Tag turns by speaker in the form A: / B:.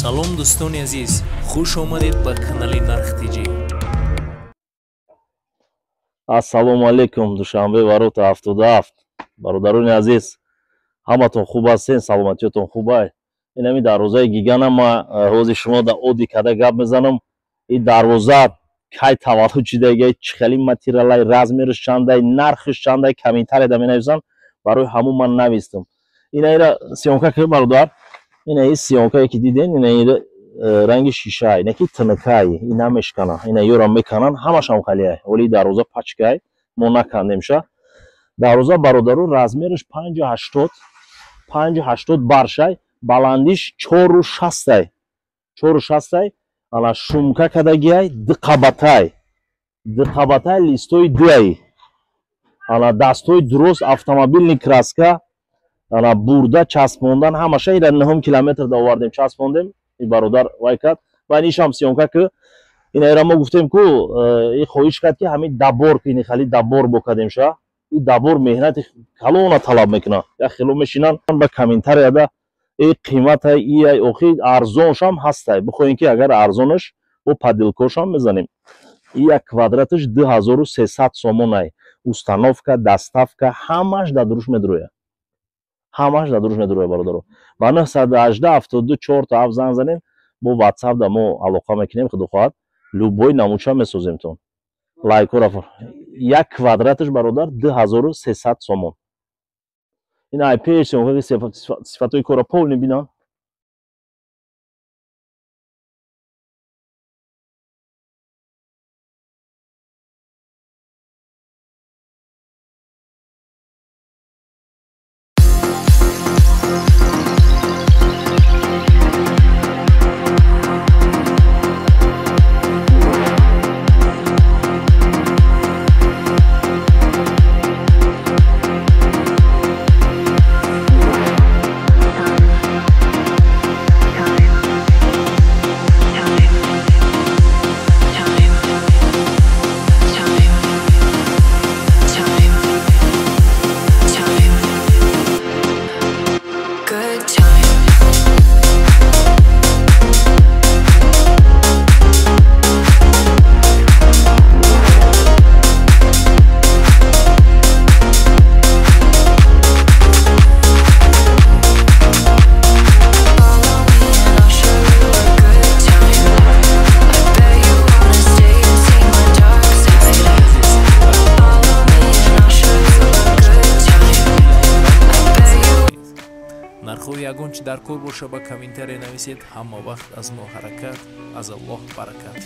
A: Салом дӯстони азиз, хуш омадед ба канали Нарх ТЖ.
B: Ассалому алайкум, Душанбе ворота 77. Бародарони азиз, ҳаматон хуб ҳастен, саломатиётон хубай. Ин ҳамин дарвозаи гигана ма ҳозир шумо да оддӣ карда гап мезанам. Ин дарвоза кай таваллуд шидагай, чӣ хели материалай, размераш чандай, нархаш чандай, комментарияда менависам. Барои ҳамун ман навистам. Ина ира съёмка ки бародар, ина ин съёмкае ки диден, ина ира ранги шишай, ина ки тинакай, ин намешкана, ина ёра меканан, ҳамашам халиай. Оли дарвоза пачкай, мо накандемша. Дарвоза бародару размераш 5,80, 5,80 баршай, баландиш 4,60, 4,60. Ана шумка кадагиай, диқабатай, диқабатай, листои дуай. Ана дастҳои дуруст, автомобильный краска, ана бурда часпондан ҳамаша. Ира 9 километр да овардем, часпондем. И бародар вай кард ва ишам съёмка ки ина ира мо гуфтем ку и хоҳиш кард ки ҳамин добор ки ини хали добор бокадемша. И добор меҳнати калона талаб мекунад. Як хело мешинан ба комментарияда и қиматай иай, охи арзоншам ҳастай. Бихоҳем ки агар арзонаш бо поделкошам мезанем. И як квадраташ 2300 сомонай. Установка, доставка ҳамаш дар дуруш медурояд, ҳамаш дар дуруш медурояд бародаро. Ба 918 72 4 7 занг занем, бо WhatsApp да мо алоқа мекунем, худо хоҳад любой намуча месоземтон. Лайкора як квадраташ бародар 2300 сомон. Ин ай пеш сифатҳои кора полный бинан.
A: Нархҳои ягон чи дар кор боша ба комментария нависед. Ҳама вақт аз мо ҳаракат, аз Аллоҳ баракат.